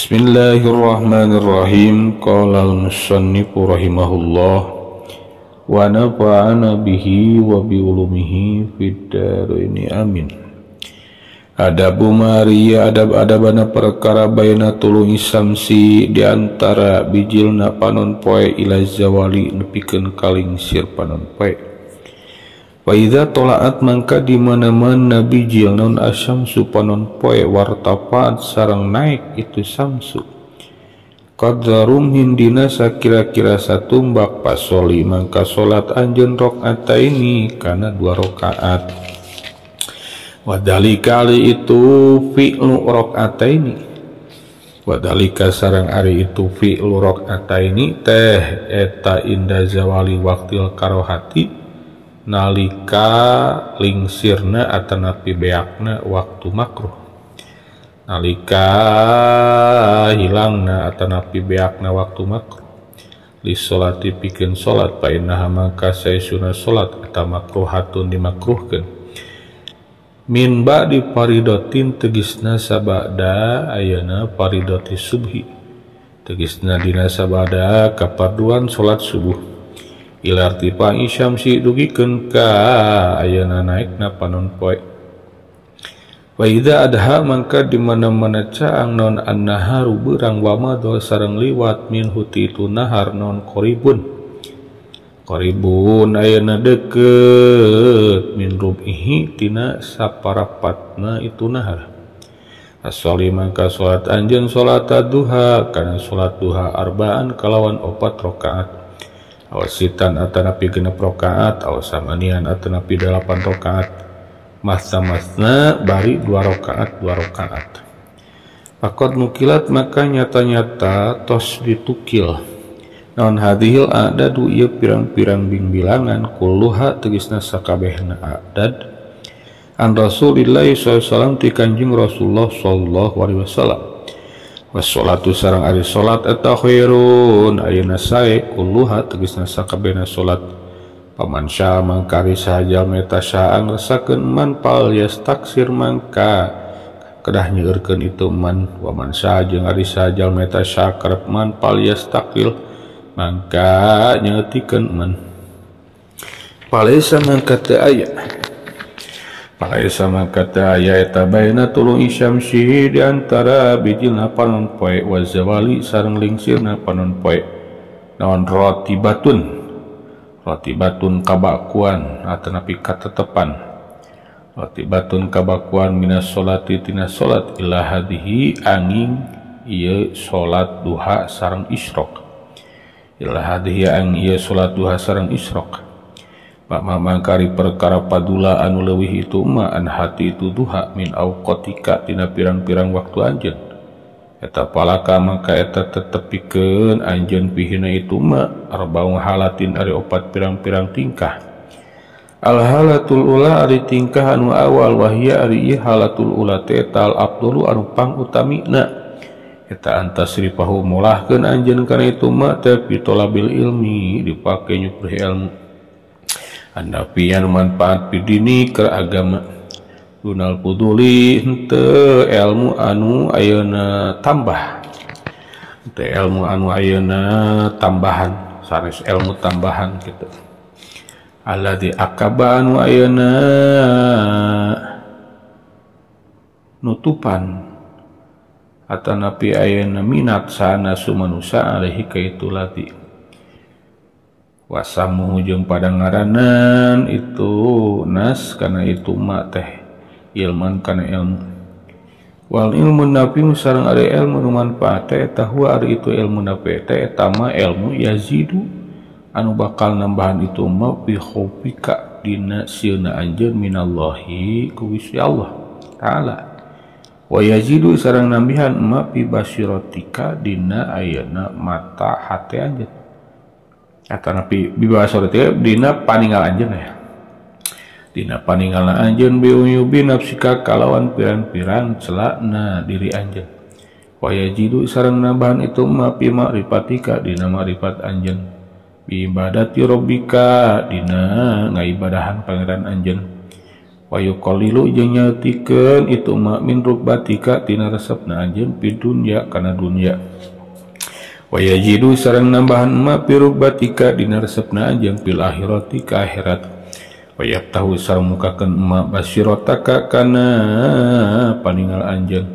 Bismillahirrahmanirrahim. Qala al-musannif rahimahullah wa nafa'ana bihi wa bi ulumihi fid dharaini amin. Adabu maria adab-adabana perkara baina tulung isamsi di antara bijilna panon poe ila zawali nepikeun kalingsir panon poe. Wa idza tola'at mangka di mana-mana bijil non asyamsu panon poe wartafaat sareng naik itu samsu. Qadarum hindina sakira-kira satumbak pasoli mangka salat anjeun rakaataini kana dua rakaat. Wadhalika ali itu fi'lu rakaataini. Wadhalika sareng ari itu fi'lu rakaataini teh eta inda zawali waktil karohati nalika lingsirna atanapi beakna waktu makruh, nalika hilangna atanapi beakna waktu makruh li sholati pikeun salat fa innaha mangka saesuna salat eta makruhatun dimakruhkeun min ba'di faridatin tegisna sabada ayeuna faridati subhi tegisna dina sabada kaparduan salat subuh ilartifa isyamsi dugikeun ka ayeuna naikna panon poe. Wa idza adha mangka di mana-mana caang non annaharu beurang wa madha sareng liwat min huti itu nahar non qaribun qaribun ayeuna deukeut min rubihi tina saparapatna itu nahar. Asoli mangka salat anjeun salat duha kana salat duha arba'an kalawan 4 rakaat awasitan atanapi 6 rakaat awasamanian atanapi 8 rakaat masna-masna bari 2 rakaat 2 rakaat. Pakot nukilat maka nyata-nyata tos ditukil naon hadhil adadu ieu pirang-pirang bingbilangan kulluha tegasna sakabehna adad an Rasulillah sallallahu alaihi wasallam ti Kanjeng Rasulullah sallallahu alaihi wasallam. Wassalatu sareng ari salat eta khairun ayeuna sae kulluha tegasna sakabehna salat. Paman syaa mangkari saha jalma eta syaa ngresakeun man pal yastaksir mangka kedah nyeueurkeun itu man wa man syaa jeung ari saha jalma eta syaa karep man pal yastakil mangka nyeutikeun man. Palaisa mangka teu aya palaisa mangka teu aya eta baina tulung isyamsi di antara bijilna panon poe wa zawali sareng lingsirna panon poe naon rotibatun rotibatun kabakuan atanapi katetepan rotibatun kabakuan minas sholati tina salat ila hadhihi angin ieu salat duha sareng isyraq ila hadhihi angin ieu salat duha sareng isyraq. Pak mangkari perkara padula anu leuwih itu ma an hati itu duha min auqatika tina pirang-pirang waktu anjeun eta palaka mangka eta tetepikeun anjeun pihina itu ma arba'u halatin ari 4 pirang-pirang tingkah. Al halatul ula ari tingkah anu awal wahia ari ieu halatul ula teh tal afdalu anu pangutamina eta antasrifahu molahkeun anjeun kana itu ma teh pitolabil ilmi dipake nyuprih ilmu andapian manfaat pidini ke agama dunal puduli henteu ilmu anu ayeuna tambah henteu ilmu anu ayeuna tambahan sanes ilmu tambahan kitu alladzi akaba anu ayeuna nutupan atanapi ayeuna minat sana sumanusa alaihi ka itu lati wasamu jeung padangaranan itu nas kana itu ma teh ilman kana ilmu wal ilmu nafi sareng ari ilmu nu manfaat teh eta huwa ari itu ilmu nafi teh eta ma ilmu yazidu anu bakal nambahan itu ma bi khaufika dina sieuna anjeun minallahi ku Gusti Allah taala wa yazidu sareng nambihan ma bi basiratika dina ayeuna mata hate anjeun atanapi bibasor teh dina paningal anjeun ya dina paningalna anjeun biuyubi nafsika kalawan pirang-pirang celana diri anjeun wa yajidu sareng nambahan itu ma pi ma'rifatika dina ma'rifat anjeun bi ibadati rabbika dina ngaibadahan pangeran anjeun Wa yuqallilu jeung nyautikeun itu ma min rukbatika tina resepna anjeun fi dunya kana dunya. Wa yajidu sareng nambahan ma fi rukbatika dina resepna anjeun fil akhirati ka akhirat. Wa yaftahu sareng mukakeun ma basirataka kana paningal anjeun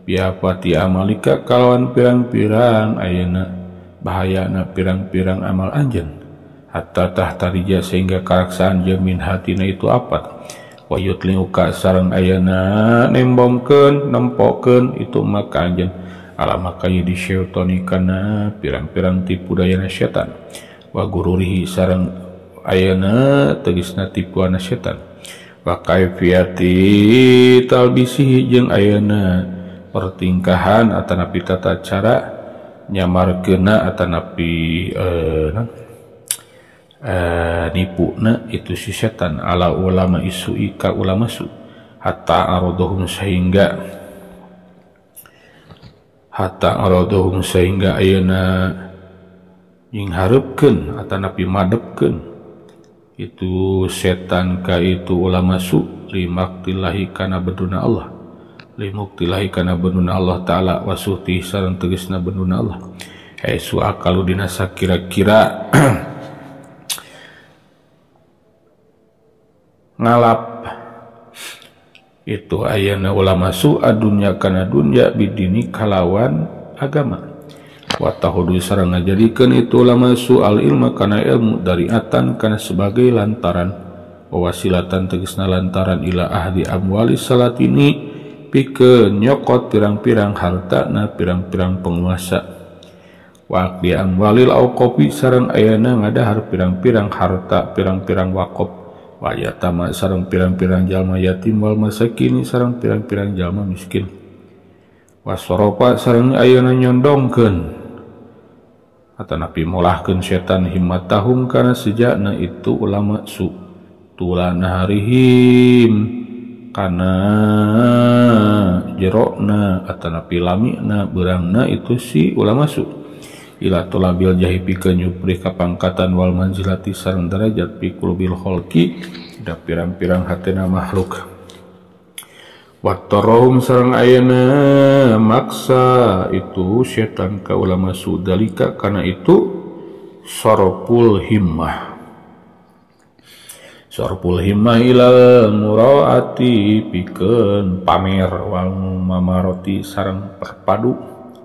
biapati amalika kalawan pirang-pirang ayeuna bahayana pirang-pirang amal anjeun hatta tahtarija sehingga karaksaan jamin hatina itu apat. Wa yutliuka sareng ayeuna nembongkeun nempokeun itu maka anjeun ala maka di syaitani kana pirang-pirang tipu dayana setan wa gururihi sareng ayeuna tegasna tipuana setan wa kaifiyati talbisihi jeung ayeuna pertingkahan atanapi tata cara nyamarkeuna atanapi nipuna itu si setan ala ulama isui ka ulama su hatta arodohum sehingga ayeuna nyinghareupkeun atanapi madepkeun itu setan ka itu ulama su limaktillahi kana beduna Allah limuktillahi kana beduna Allah ta'ala wasuti sareng tegasna beduna Allah hesu akalu dina sakira-kira ngalap itu ayana ulama su adunya kana dunya bidini kalawan agama wa tahudu sareng ngajadikeun itu ulama su al ilma kana ilmu dari atan kana sebagai lantaran wasilatan tegasna lantaran ila ahdi amwali salatini pikeun nyokot pirang-pirang hartana pirang-pirang penguasa wa aqdi amwalil auqafi sareng ayana ngadahar pirang-pirang harta pirang-pirang waqaf wa yatama sareng pirang-pirang jalma yatim wal masakini sareng pirang-pirang jalma miskin wasoropa sareng ayeuna nyondongkeun atanapi molahkeun setan himmatahum kana sejakna itu ulama su tulana harihim kana jerokna atanapi lamina beurangna itu si ulama su ila tolabil jahi pikeun nyupri kapangkatan wal manzilati sareng derajat fi qulubil khalqi da pirang-pirang hatena makhluk wattarahum sareng ayeuna maksa itu setan ka ulama sudalika kana itu sorpul himmah ilal muraati pikeun pamer wal mamaroti sareng perpadu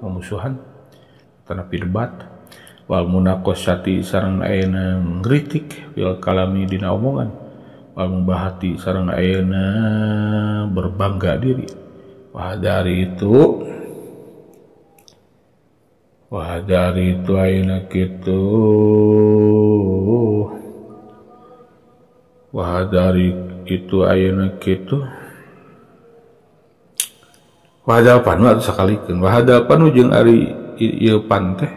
memusuhan tanapi debat wal munaqasyati sareng ayeuna ngritik fil kalami dina omongan wal mubahati sareng ayeuna berbangga diri wah dari itu ayeuna kitu wah dari itu ayeuna kitu wahadal panu atuh sakalikeun wahadal panu jeung ari ieu pan teh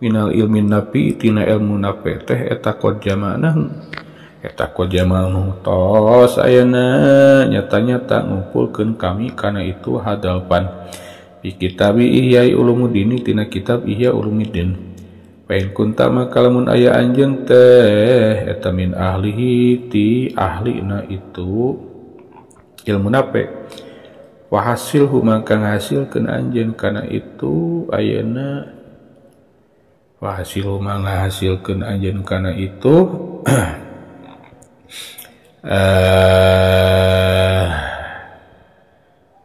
minal ilmin nafi tina ilmu nafi teh eta qad jama'nahu tos ayeuna nyata-nyata ngumpulkeun kami kana itu hadal pan fi kitabi Ihya Ulumuddin tina kitab Ihya Ulumuddin fa in kunta maka lamun aya anjeun teh eta min ahlihi ti ahlina itu ilmu nafi wa hasilhu maka ngahasilkeun anjeun kana itu ayeuna wa hasilhu maka ngahasilkeun anjeun kana itu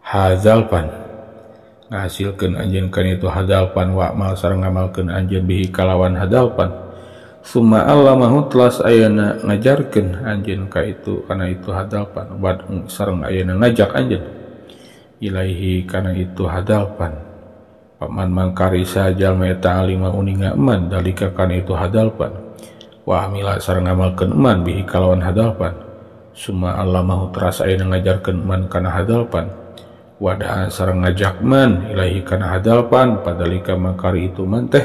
hadzal pan ngahasilkeun anjeun kana itu hadzal pan wa amal sareng ngamalkeun anjeun bihi kalawan hadzal pan summa allamahu telas ayeuna ngajarkeun anjeun ka itu kana itu hadzal pan wa sareng ayeuna ngajak anjeun ilaihi kana itu hadalpan paman mangkarisa jalma eta alima uninga eman dalika kana itu hadalpan wa amila sareng ngamalkeun eman bihi kalawan hadalpan summa allamahu teras ayeuna ngajarkeun eman kana hadalpan wada'a sareng ngajak man ilahi kana hadalpan padalika mangkari itu man teh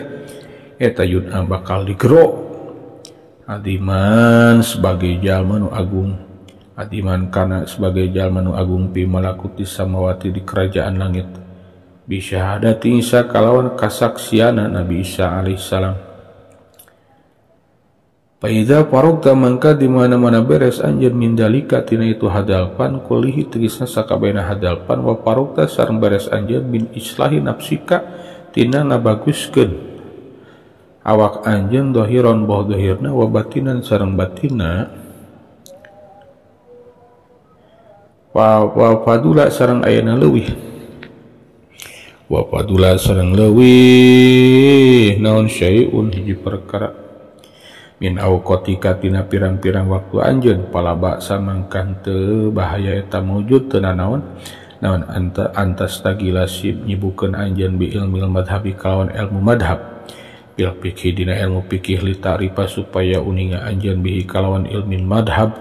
eta yud'a bakal digero adiman sebagai jalma nu agung adiman kana sebagai jalma nu agung pi malakuti samawati di kerajaan langit bisyahadati Isa kalawan kasaksiana Nabi Isa alaihissalam. Paida parokta mangka di mana-mana beres anjeun mindalika tina itu hadalpan kulihi tegasna sakabehna hadalpan wa parokta sareng beres anjeun min islahi nafsika tina ngabaguskeun awak anjeun dohiron boh dohirna wa batinan sareng batina wa fadula sareng ayana leuwih wa fadula sareng leuwih naon syai'un hiji perkara min awqatika tina pirang-pirang waktu anjeun pala baksa mangkan teu bahaya eta maujud teu nanaon naon anta antas tagila sib nyibukeun anjeun bi ilmil madhabi kalawan ilmu madhab bil fikih dina ilmu fikih li ta'rifa supaya uninga anjeun bihi kalawan ilmin madhab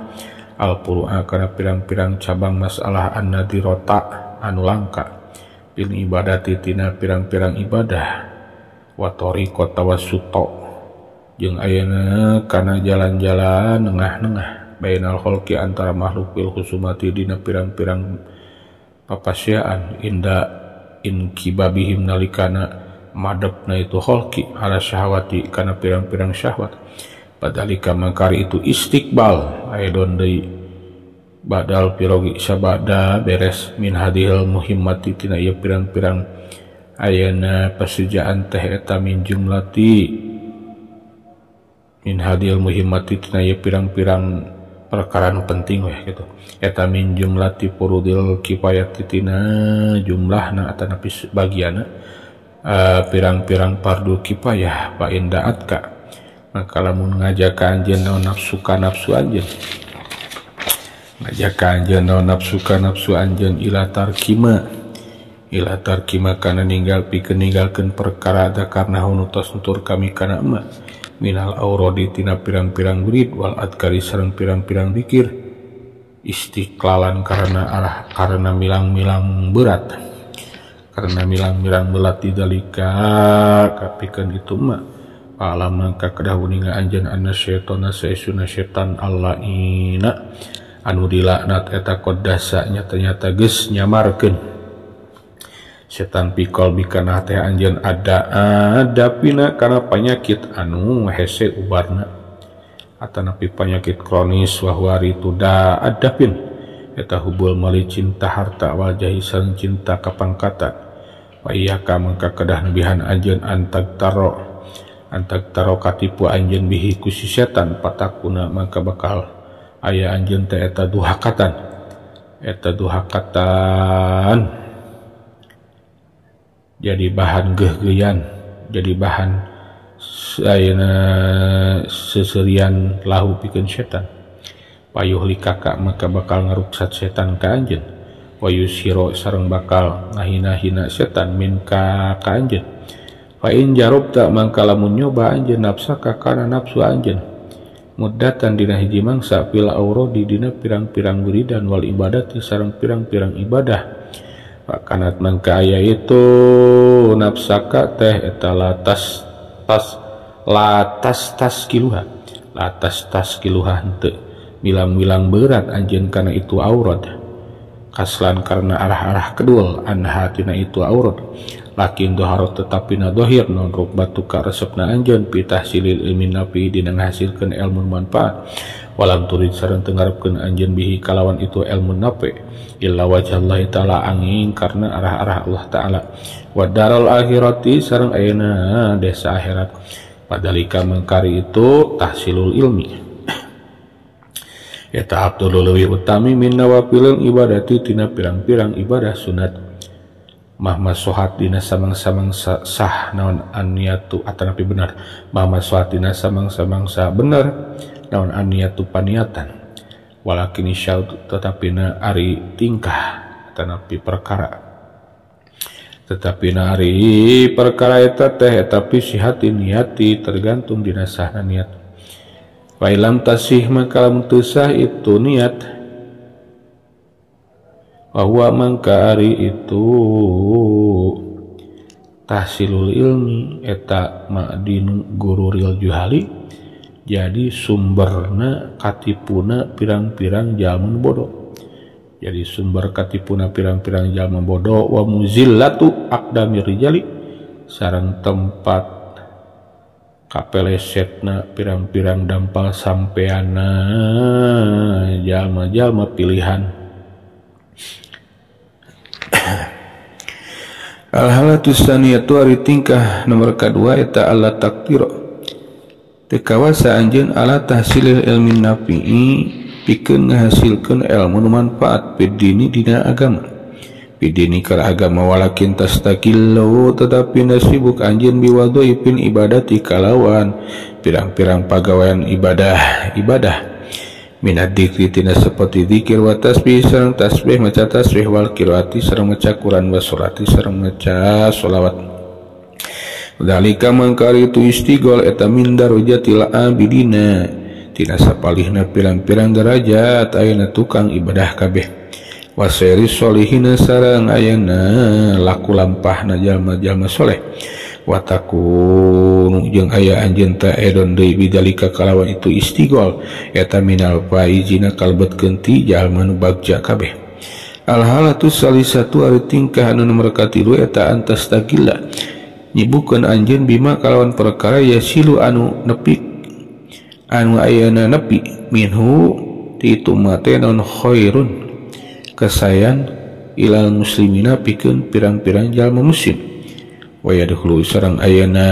al furu'a kana pirang-pirang cabang masalah an-nadirata anu langka bil ibadati tina pirang-pirang ibadah wa tariqat tawassuta jeung ayeuna kana jalan-jalan nengah-nengah bainal khalqi antara makhluk bil khusumati dina pirang-pirang papasiaan inda inkibabihim nalikana madepna itu khalqi ala syahwati kana pirang-pirang syahwat padalika mangkari itu istiqbal aidon deui badal pirogi sabada beres min hadil muhimmati tina ieu pirang-pirang ayeuna pasejaan teh eta min jumlati min hadil muhimmati tina ieu pirang-pirang perkara nu penting weh gitu eta min jumlati furudil kifayati tina jumlahna atanapi bagianna pirang-pirang fardu kifayah fa indaatka maka lamun ngajak ka anjeun naon nafsu ka nafsu anjeun ngajak ka anjeun naon nafsu ka nafsu anjeun ila tarkima kana ninggal pikeun ninggalkeun perkara da karna nu tos nutur kami kana emak minal aurodi tina pirang-pirang wirid wal adkari sareng pirang-pirang dikir istiqlalan karena arah karena milang-milang berat karena milang-milang berat didalika kapikeun itu mah alam mangka kedah uninga anjeun anna syaitana saesuna syaitan allaina anu dilaknat eta qaddasa nyata-nyata geus nyamarkeun setan pikol bikana teh anjeun ada pina kana panyakit anu hese ubarna atanapi panyakit kronis wahwari tuda adapin eta hubul mali cinta harta wal jahi sareng cinta kapangkatan wa iyyaka mangka kedah nebihan anjeun antag taro katipu anjeun bihi ku si setan patakuna mangka bakal aya anjeun teh eta duhakatan jadi bahan geuhgeuyan jadi bahan ayeuna seserian lahu pikeun setan payuh likaka maka bakal ngaruksat setan ka anjeun wayusiro sareng bakal ngahina-hina setan min ka anjeun fa in jarabta mangka lamun nyoba anjeun nafsaka kana nafsu anjeun muddatan dina hiji mangsa fil aurodi dina pirang-pirang wiridan wal ibadati sareng pirang-pirang ibadah pakanat mangka aya itu nafsaka teh eta latas tas kiluha henteu milang-milang berat anjeun kana itu aurat kaslan karena arah-arah kedul anha tina itu aurat lakin doharot tetapi na dohir non rukbatu ka resepna anjeun pitah silil ilmin nafi dina ngahasilkeun ilmu manfaat walam turid sareng teu ngarepkeun anjeun bihi kalawan itu ilmu nafi illa wajhallahi ta'ala angin karena arah-arah Allah ta'ala wa daral akhirati sareng ayeuna desa akhirat padalika mangkari itu tahsilul ilmi eta abdul leuwih utami min nawafilil ibadati tina pirang-pirang ibadah sunat mahma sohat dina samang-samang sah naon aniatu atanapi benar mahma sohat dina samang-samang sah bener naon aniatu paniatan walakin syaut tetapi na ari tingkah tetapi perkara tetapi na ari perkara eta teh tapi sihati niati tergantung dina sahna niat wa ilam tasih maka lamun teu sah itu niat bahwa mangka ari itu tahsilul ilmi eta ma'dinu gururil juhali jadi sumberna katipuna pirang-pirang jalma bodoh jadi sumber katipuna pirang-pirang jalma bodoh wa muzillatu aqdamir rijali sareng tempat Kapelesetna pirang-pirang dampal sampeana jalma-jalma pilihan. Al-halatu tsaniyatu ari tingkah nomor kadua eta alla takdiro teu kawasa anjeun ala tahsilil ilmin nafi'i pikeun ngahasilkeun ilmu nu manfaat fid-dini dina agama fid-dini kana agama walakin tastaqillu tetapi nasibuk anjeun biwadhaifin ibadati kalawan pirang-pirang pagawean ibadah ibadah minad dzikri tina seperti zikir wa tasbih sareng tasbih maca tasbih wal qiraati sareng maca Quran wa sholati sareng maca sholawat. Dzalika mangkari itu istighol eta min darajatil abidina tina sapalihna pirang-pirang derajat ayeuna tukang ibadah kabeh wasairi sholihina sareng ayeuna laku lampahna jalma-jalma soleh watakunu jeung aya anjeun teh edon deui bidzalika kalawan itu istighol eta minal faizina kalebetkeun ti jalma nu bagja kabeh. Al halatu salisatu ari tingkah anu nomor katilu eta antastagilla nyibukeun anjeun bima kalawan perkara yasilu anu nepi anu ayana nepi minhu ti itu mate non khairun kesayan ilal muslimina pikeun pirang-pirang jalma muslim wa yadkhulu sareng ayana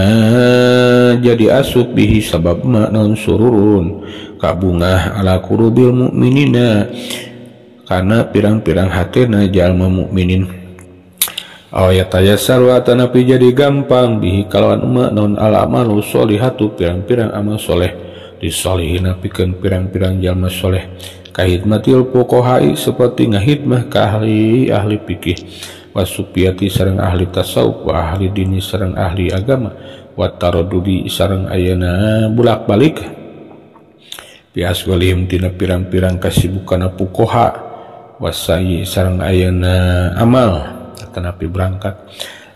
jadi asup bihi sabab ma non sururun kabungah ala qulubil mukminina kana pirang-pirang hatena jalma mukminin. Ayat tayassar wa tanapi jadi gampang bihi kalawan ma non al amalu sholihatu pirang-pirang amal soleh disolihina pikeun pirang-pirang jalma soleh kahidmatil fuqahai seperti ngahidmah ka ahli ahli fikih wasupiyati sareng ahli tasawuf wa ahli dini sareng ahli agama wa taradudi sareng ayana bulak-balik biaswalihim tina pirang-pirang kasibukan fuqaha wasai sareng ayana amal tanapi berangkat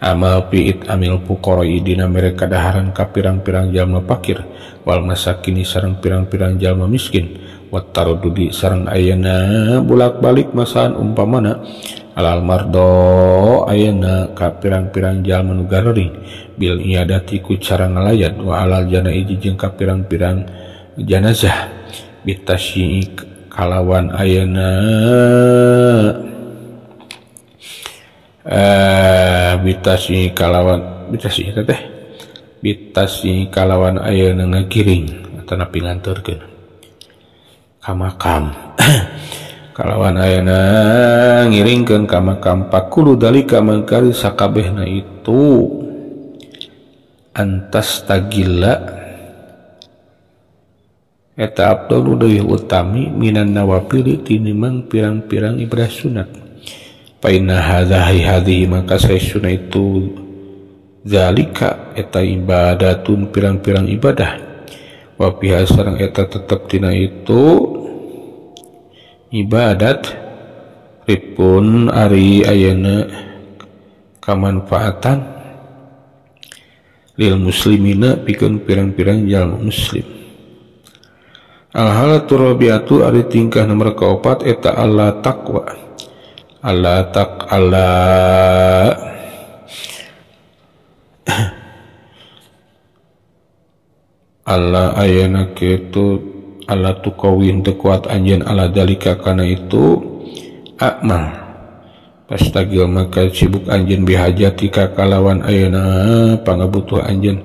amal piit amil fuqaroi dina mereka daharan ka pirang-pirang jalma fakir wal masakini sareng pirang-pirang jalma miskin wa taradudi sareng ayana bulak-balik masaan umpamana alal mardo ayana ka pirang-pirang jalma nu garering bil iadati ku cara ngalayat wa alal janaizi jeung ka pirang-pirang janazah bitasyi kalawan ayana bitasi kalawan bitasi teh bitasi kalawan ayeuna ngagiring atanapi nganterkeun ka makam kalawan ayeuna ngiringkeun ka makam pakulu dalika mangkari sakabehna itu antas tagilla eta abdul leuwih utami minan nawafili tinimbang pirang-pirang ibadah sunat. Fa inna hadza hadhihi maka saesuna itu zalika eta ibadatun pirang-pirang ibadah wa fiha sareng eta tetep tina itu ibadat ripun ari ayeuna kamanfaatan lil muslimina pikeun pirang-pirang jalma muslim. Al halatu rabiatu ari tingkah nomor kaopat eta alla taqwa alla tak alla alla ayana kitu alla tukawin teu kuat anjeun ala dalika kana itu amal pastagil maka sibuk anjeun bihajatika kalawan ayeuna pangabutuh anjeun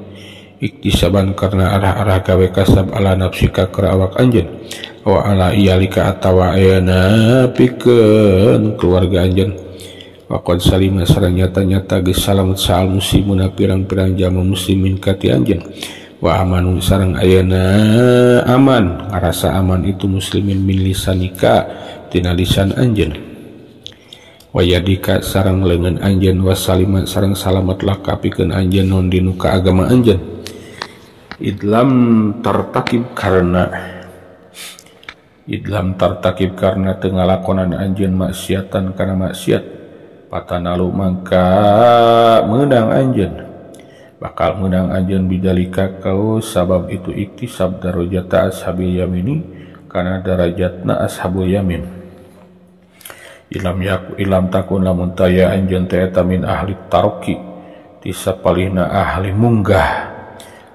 iktisaban karena arah-arah gawe kasab ala nafsika keur awak anjeun wa ala iyalika atawa ayeuna pikeun keluarga anjeun wa qad salima sareng nyata-nyata geus salamet saal muslimuna pirang-pirang jalma muslimin ka ti anjeun wa amanu sareng ayeuna aman ngarasa aman itu muslimin min lisanika tina lisan anjeun wa yadika sareng leungeun anjeun wa salima sareng salamet laka pikeun anjeun non dinuka agama anjeun idlam tartakib karena idlam tartakib karena teu ngalakonan anjeun maksiatan kana maksiat patanalu mangka meunang anjeun bakal meunang anjeun bidalika kau sabab itu iktisab darajata ashabil yamini kana darajatna ashabul yamin ilam yaku ilam takun lamun taya anjeun teh eta min ahli taroki ti sapalihna ahli munggah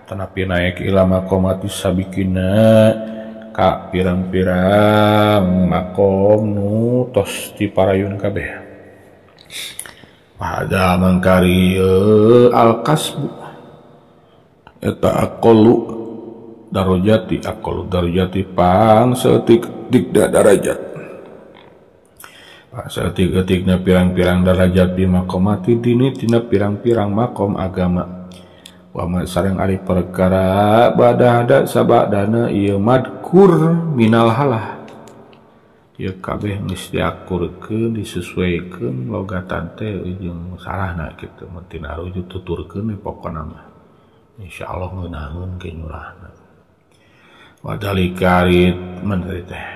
Tanapi naik ila maqamati sabikina ka pirang-pirang makom nu tos diparayun kabeh. Pada mangkari al-kasbu eta aqallu darajati aqallu darajati pang saeutik dikda darajat. Pang saeutik-eutikna pirang-pirang darajat bi maqamati dini tina pirang-pirang makom agama. Wa ma sareng ari perkara badahada sabadana ieu madkur minal halah. Ieu kabeh geus diakurkeun disesuaikeun logatan teh jeung sarahna kitu mun tina rujuk tuturkeun pokona mah. Insyaallah ngeunaheun ke nyurahna. Wadalika ari man teh.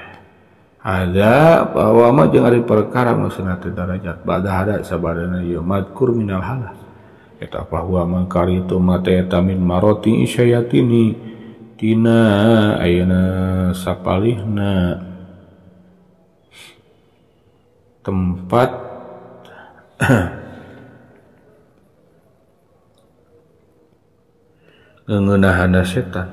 Ada bahwa mah jeung ari perkara maksudna teh darajat badahada sabadana ieu madkur minal halah. Eta bahwa mangkari itu mate eta min maroti isyayatini tina ayeuna sapalihna tempat ngeunahana setan,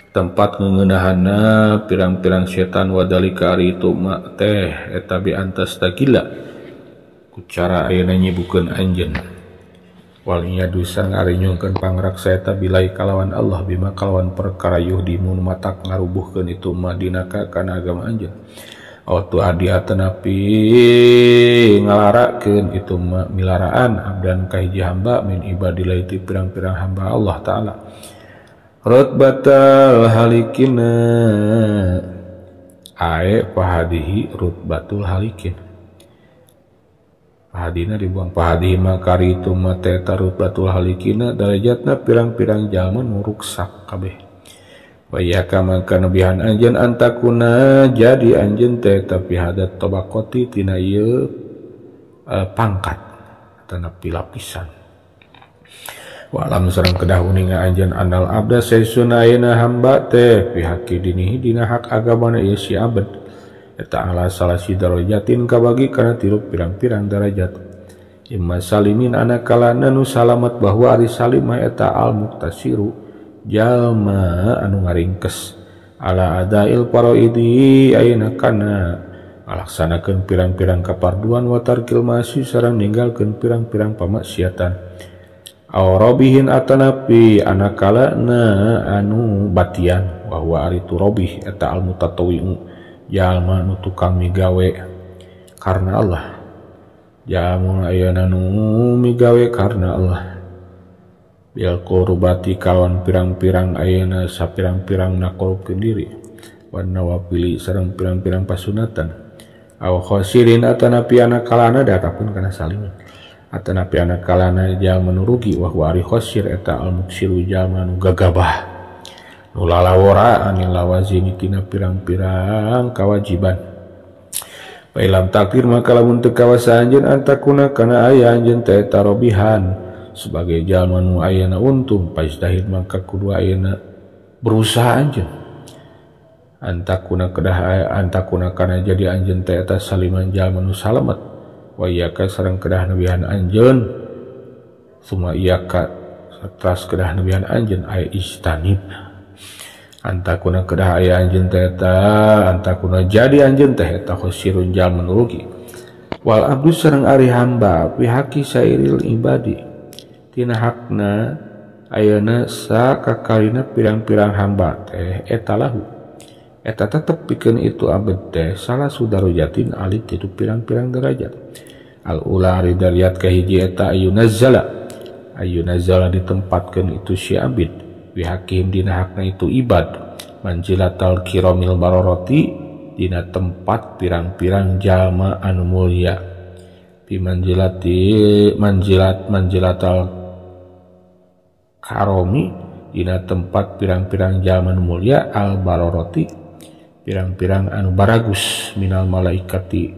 tempat ngeunahana pirang-pirang setan. Wadalika ari itu ma teh eta bi antas tagila ku cara ayeuna nyibukeun anjeun. Walinya dosa ngarinyungkeun pangraksa eta bilai kalawan Allah bima kalawan perkara yuhdimun matak ngarubuhkeun itu madinaka kana agama anjeun. Awtu adi atanapi ngalarakeun itu milaraan abdan ka hiji hamba min ibadillah ti pirang-pirang hamba Allah taala. Rutbatal halikina ae pahadihi rutbatul halikin. Pahadina dibuang pahadihi makari itu mate rutbatul halikina darajatna pirang-pirang jalma nu ruksak kabeh. Wa yaka maka nebihan anjeun antakuna jadi anjeun teh tapi hadat tabaqati tina ieu pangkat atanapi lapisan. Walam sareng kedah uninga anjeun anal abda saesuna ayeuna hamba teh pihaki dinihi dina hak agamana ieu si abad. Eta ala salasi darajatin kabagi kana tilu pirang-pirang darajat. Imma salimin anakalana nu salamat bahwa ari salimah eta al muktasiru jalma anu ngaringkes ala adail faraidi ayeuna kana ngalaksanakeun pirang-pirang kaparduan wa tarkil masi sareng ninggalkeun pirang-pirang pamaksiatan. Aw robihin atanapi anakalana anu batian wa huwa ari turobih eta al mutatawwi'u jalma nu tukang migawe karena Allah. Jalma ayeuna nu migawe karena Allah. Bil qurbati kawan pirang-pirang ayeuna sapirang-pirang nakorupkeun diri wan nawafili sareng pirang-pirang pasunatan. Aw khosirin atanapi anakalana datapun kana salimin atanapi anakalana jalma nu rugi wa huwa ari khosir eta al muksiru jalma nu gagabah nu lalawora anil lawazimi tina pirang-pirang kawajiban. Fa ilam takdir maka lamun teu kawasa anjeun antakuna kana aya anjeun teh tarobihan sebagai jalma nu ayeuna untung paistahid maka kudu ayeuna berusaha anjeun antakuna kedah antakuna kana jadi anjeun teh eta saliman jalma nu salamet wa iyyaka sareng kedah nebihan anjeun suma iyyaka teras kedah nebihan anjeun aya istanib antakuna kedah aya anjeun teh eta antakuna jadi anjeun teh eta khosirun jalma nu rugi. Wal abdu sareng ari hamba pihaki sairil ibadi tina hakna ayeuna sakakalina pirang-pirang hamba teh eta lahu eta tetep pikeun itu abet teh salah sudarojatin alit itu pirang-pirang derajat. Al ula ari darajat kahiji eta ayunazala ditempatkeun itu si abid bihakim dina hakna itu ibad manzilatal kiramil baroroti dina tempat pirang-pirang jalma anu mulia bi manzilati manzilat manzilatal karomi dina tempat pirang-pirang jalma nu mulia al baroroti pirang-pirang anu baragus minal malaikati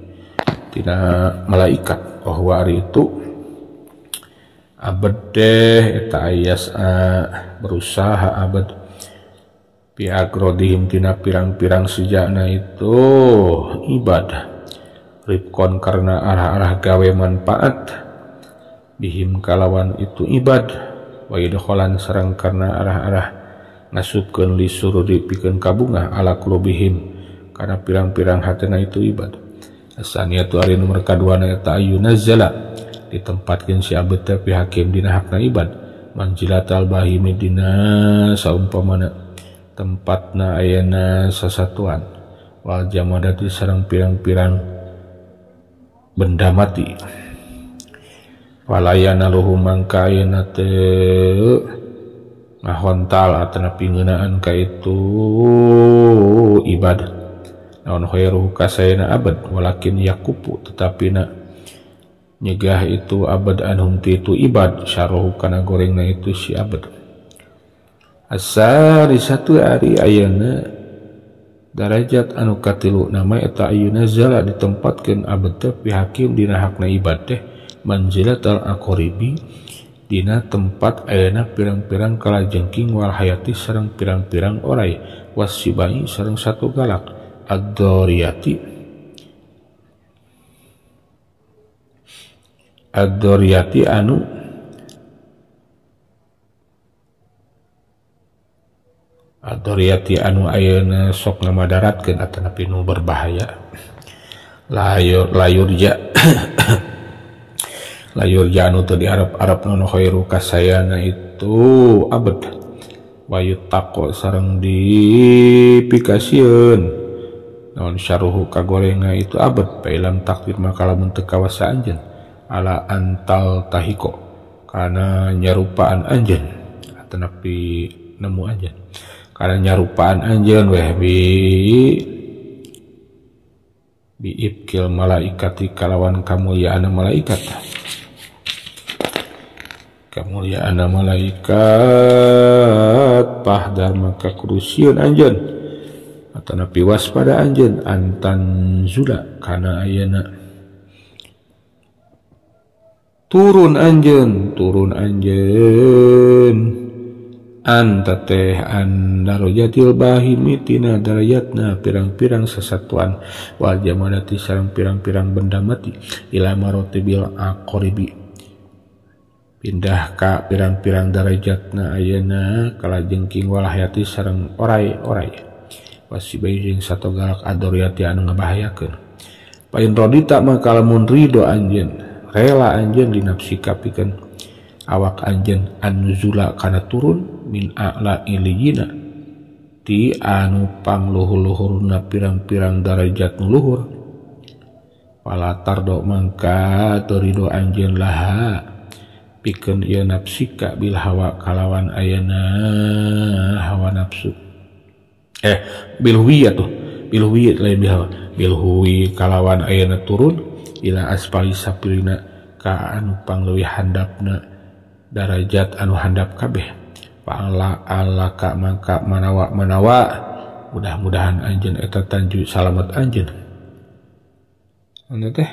tina malaikat. Bahwa ari itu abad deh eta ayas berusaha abad piagrodihim tina pirang-pirang sejana itu ibadah ripkon karena arah-arah gawe manfaat bihim kalawan itu ibadah. Wa idkhalan sareng karena arah-arah ngasupkeun li sururi pikeun kabungah ala qulubihim kana pirang-pirang hatena itu ibad. Asaniyatu ari nomor kaduana eta ayunazzala ditempatkeun si abet teh hakim dina hakna ibad manzilatal bahimi dina saumpamana tempatna ayana sasatuan wal jamadati sareng pirang-pirang benda mati. Walayana luhu mangka ayeuna teu ngahontal atanapi ngeunaan ka itu ibadah naon khairuhu kasayana abad walakin yakupu tetapi na nyegah itu abad anhum ti itu ibad syarruhu kana gorengna itu si abad. Asari satu ari ayeuna darajat anu katilu nama eta ayeuna zala ditempatkeun abad teh pihakim dina hakna ibad teh manzilatal aqribi dina tempat ayeuna pirang-pirang kalajengking wal hayati sareng pirang-pirang oray wasibai sareng satu galak ad-doriyati ad-doriyati anu ad-doriyati anu ayeuna sok ngamadaratkeun atanapi nu berbahaya layur layurja layur janu teu diarep-arep nu khairu kasayana itu abad wayut tako sareng dipikasieun naon syarruhu kagorengna itu abad pailam takdir maka lamun teu kawasa anjeun ala antal tahiko kana nyarupaan anjeun atanapi nemu anjeun kana nyarupaan anjeun weh bi biibkil malaikati kalawan kamulyaan malaikat kamulyaan malaikat pahdar maka kurusieun anjeun atanapi waspada anjeun antan zula kana ayeuna turun anjeun anta teh an darajatil bahimi tina darajatna pirang-pirang sesatuan wal jamadati sareng pirang-pirang benda mati ila marotibil aqribi pindah ka pirang-pirang darajatna ayeuna kalajengking wal hayati sareng oray-oray wasibai jeung satogalak adoriyati anu ngabahayakeun pain rodita maka lamun ridho anjeun rela anjeun dinafsika pikeun awak anjeun anzula kana turun min a'la iliyina ti anu pangluhur-luhurna pirang-pirang darajat nu luhur pala tardo mangka teu ridho anjeun laha pikeun ieu nafsika bil hawa kalawan ayeuna hawa nafsu bil huwi atuh bil huwi lain bil hawa bil huwi kalawan ayeuna turun ila asfali safilina ka anu pangleuwih handapna darajat anu handap kabeh pa ala ka mangka manawa manawa mudah-mudahan anjeun eta tanju salamet anjeun anu teh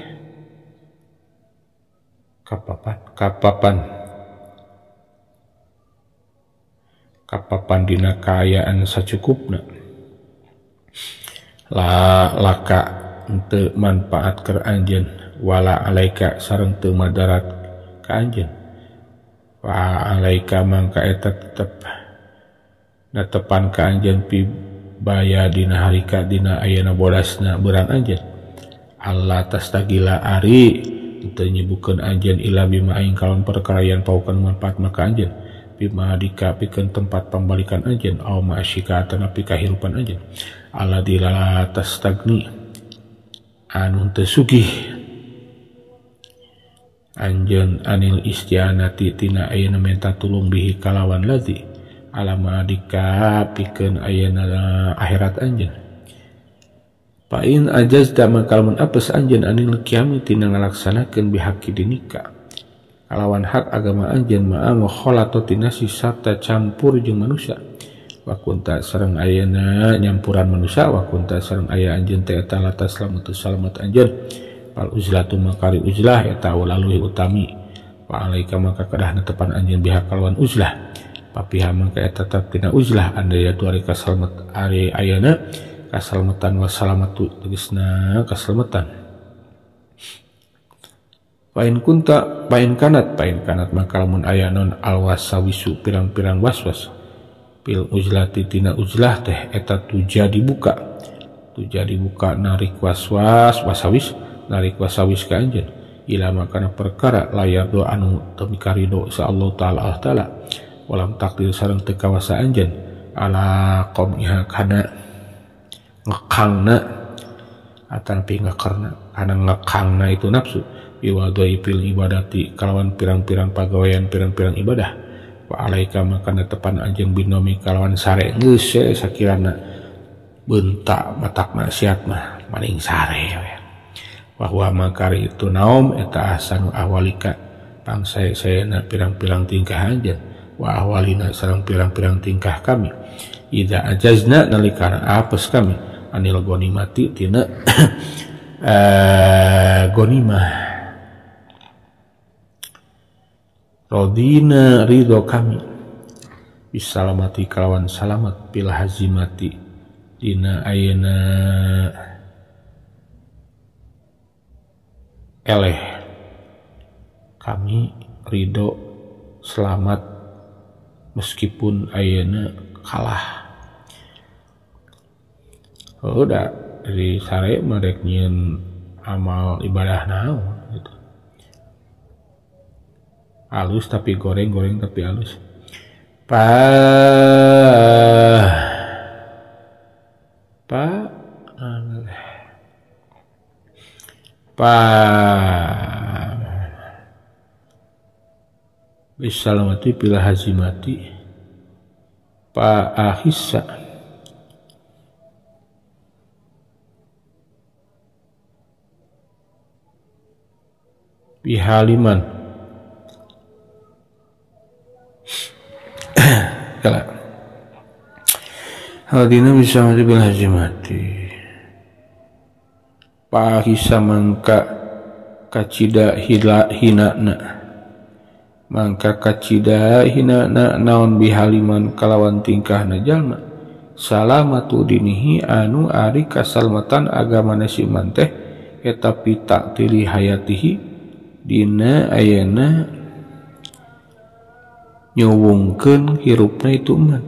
kapapan kapapan dina kaayaan sacukupna la laka henteu manfaat keur anjeun wala alaika sareng teu madarat ka anjeun wa alaika mangka eta tetep natepan ka anjeun pi baya dina harika dina ayeuna bodasna beurang anjeun Allah tastagila ari teu nyibukeun anjeun ila bima aing kalon perkara yan paukeun manfaat maka anjeun bima dika pikeun tempat pambalikan anjeun au ma'asyika atanapi kahirupan anjeun alla dilala tastagni anu teu sugih anjeun anil istianati tina ayeuna menta tulung bihi kalawan ladzi alama dika pikeun ayeuna akhirat anjeun. Fa in ajazta maka lamun apes anjeun anil qiyami tina ngalaksanakeun bihaqi dinika kalawan hak agama anjeun ma'a mukhalatati nasi sarta campur jeung manusia wa kunta sareng ayeuna nyampuran manusia wa kunta sareng aya anjeun teh eta latas selamat salamet anjeun fal uzlatu makari uzlah eta lalui utami wa alaika maka kedah netepan anjeun bihak kalawan uzlah papiha maka eta tetep tina uzlah andaya tu ari kasalamet ari ayeuna kasalametan wasalamatu tegasna kasalametan Pain kunta pain kanat maka lamun aya non alwasawisu pirang-pirang waswas pil uzlati tina uzlah teh eta tuja dibuka narik waswas wasawis narik wasawis ka anjeun ila makana perkara layar do anu teu mikarido sa Allah taala Allah taala walam takdir sareng teu kawasa anjeun ala qamiha kana ngekangna atanapi ngekerna kana ngekangna itu nafsu biwadai fil ibadati kalawan pirang-pirang pagawean pirang-pirang ibadah wa alaika makana tepan anjeun binomi kalawan sare geus sakirana bentak matak maksiat mah maning sare we wa huwa makari itu naum eta ahsanu ahwalika pangsae-saena pirang-pirang tingkah anjeun wa ahwalina sareng pirang-pirang tingkah kami idza ajazna nalikana apes kami anil ghanimati tina ghanimah rodina ridho kami bisalamati kalawan salamat bil hazimati dina ayeuna eleh kami ridho selamat meskipun ayeuna kalah. Udah dari sare merek nyieun amal ibadah naon gitu. Halus tapi goreng, goreng tapi halus. Pa pa pa bisalamati bila hazimati pa ahissa bihaliman kala hadina bisa mati bil hazimati pahisa mangka kacida hila hinana mangka kacida hinana naon bihaliman kalawan tingkahna jalma salamatu dinihi anu ari kasalmatan agamana si man teh eta pita tili hayatihi dina ayana nyuwungkeun hirupna itu man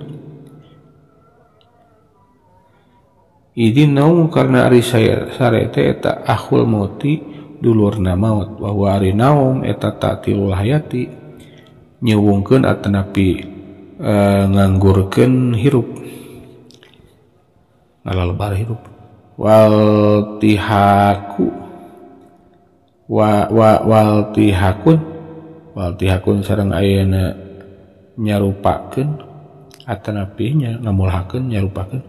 idin naum karena ari sare teh eta akhul mauti dulurna maut wa huwa ari naum eta ta'tilul hayati nyuwungkeun atanapi nganggurkeun hirup ngalalebar hirup wal tihaku wa wal tihakun sareng ayeuna nyarupakeun atanapi nya ngamulhakeun nyarupakeun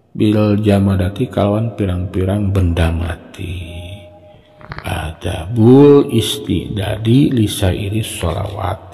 bil jamadati kalawan pirang-pirang benda mati. Adabul istidadi lisairi sholawat.